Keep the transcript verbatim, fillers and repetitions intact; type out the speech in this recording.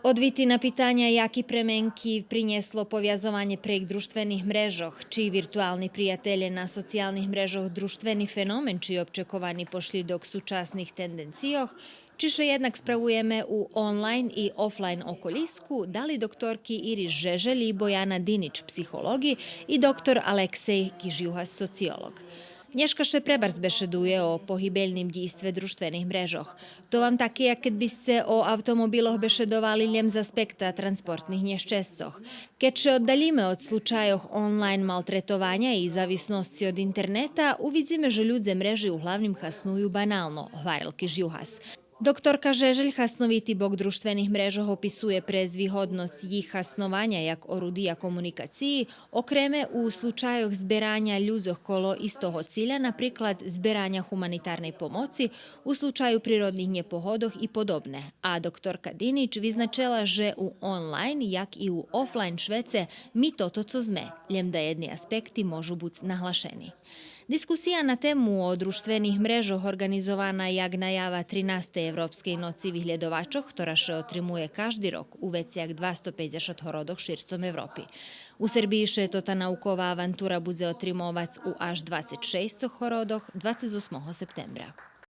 Одвити на питаня яки пременки принєсло повязованє прейґ дружтвених мрежох, чи виртуални приятелє на социялних мрежох дружтвени феномен, чи обчековани пошлїдок сучасних тенденцийох, чи ше єднак справуєме у онлайн и офлайн околїску, дали докторки Ирис Жежель и Бояна Динич, психолоґи, и доктор Алексей Кижюгас, социолоґ. Нєшка ше пребарз бешедує о погибельним дїйстве дружтвених мрежох. То вам таке, як кед би сце о автомобилох бешедовали лєм з аспекта транспортних нєщесцох. Кед ше оддалїме од случайох онлайн малтретованя и зависносци од интернета, увидзиме же людзе мрежи углавним хасную банално, гварел Кижюгас. Докторка Жежель хасновити бок дружтвених мрежох описує през вигодносц їх хаснованя як орудия комуникациї, окреме у случайох збераня людзох коло истого циля, наприклад збераня гуманитарней помоци у случаю природних нєпогодох и подобне. А докторка Динич визначела же у онлайн, як и у офлайн швеце, ми тото цо зме, лєм даєдни аспекти можу буц наглашени. Дискусия на тему о дружтвених мрежох орґанизована як наява тринастей Европскей ноци виглєдовачох, котра ше отримує кажди рок у вецей як двасто пейдзешат городох ширцом Европи. У Сербиї ше тота наукова авантура будзе отримовац у аж двацец шейсцох городох двацец осмого септембра.